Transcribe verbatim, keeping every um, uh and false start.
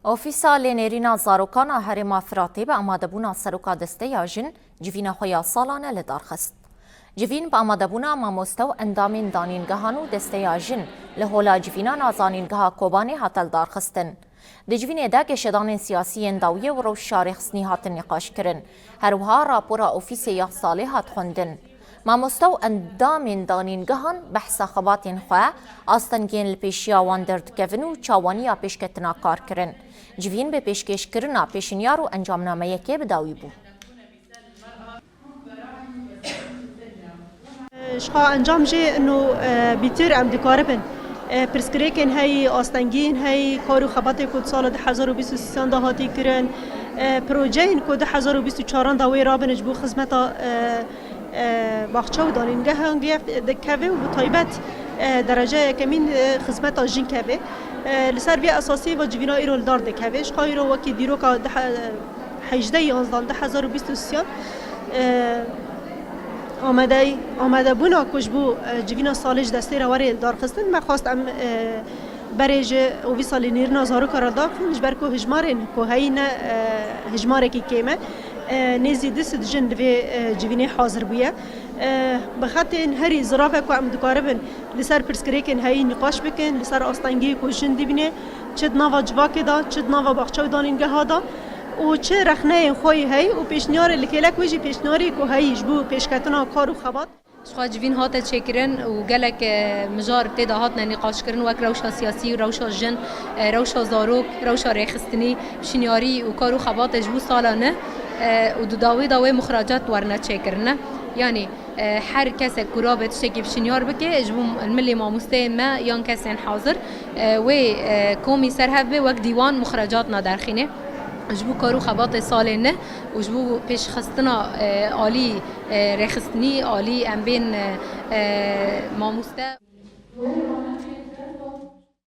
Ofîsa Lênêrîna Zarokan a Herêma Firatê bi amadebûna Seroka Desteya Jin civîna xwe ya salan e li dar xist. Civîn bi amadebûna mamoste û endamên danîngehan û Desteya Jin li Hola Civînan a Zanîngeha Kobanê hate lidarxistin. Di civînê de geşedanên siyasî yên dawiyê û rewşa rêxistinî hatin nîqaşkirin. Her wiha rapora Ofîsê ya Salê hat xwendin. Mamoste û endamên danîngehan behsa xebatên xwe, astengiyên li pêşiya wan derdikevin û çawaniya pêşketina kar kirin. Civîn bi pêşkêşkirina pêşinyar û encamnameyekê bi dawî bû. Ji xwe encam jê ino, e, bîtir em dikaribin, e, pirsgirêkên heyî, astengiyên heyî, kar û xebatê ku di sala du hezar û bîst û sêyan de hatî kirin, e, projeyên ku du hezar û bîst û çaran de wê rabin ji bo xizmeta, e, e, baxçe û danîngehan dikeve û bi taybet, e, derece yekemîn, e, xizmeta jin keve. E, li ser vê esasî va civîna îro li dar dikeve. Ji xwe îro wekî dîroka du he-, hejdeh yanzdan du hezar û bîst û sêyan, e, amade-, amadebûna ku ji bo, e, civîna salê ji destê re were li dar xistin, me xwest em, e, berê ji Ofîsa Lênêrîna Zaroka re daxin, ji ber ku hijmarên ku heyî ne, e, hijmarekî kêm e. E, nêzî du sed jin li vê, e, civînê hazir bûye. E, bi xetên herî zirav e ku em dikaribin li ser pirsgirêkên heyî nîqaş bikin, li ser astengiyê ku jin dibîne, çi di nava civakê de, çi di nava baxçe û danîngeha de û çi rexneyên xwe yî heyî û pêşniyarê li kêlek wê jî pêşniyarê ku heyî ji bo pêşketina kar û xebat. Ji xwe civîn hate çêkirin û gelek, e, mijar tê de hatine nîqaşkirin, wek rewşa siyasî, rewşa jin, e, rewşa zarok, rewşa rêxistinî, pişinyarî û kar û xebatê ji bo sala nû, e, û di dawî de wê muxrecat werine çêkirine. Yanî, e, her kesek ku rabe tiştekî pişinyar bike, ji bo milê mamosteyên me yan kesên hazir, e, wê, e, komî ser hev bê wek dîwan muxrecat naderxîne. Ji bo kar û xebatê salê nû û ji bo pêşxistina, e, alî, e, rêxistinî, alî em bên, e, e, mamoste.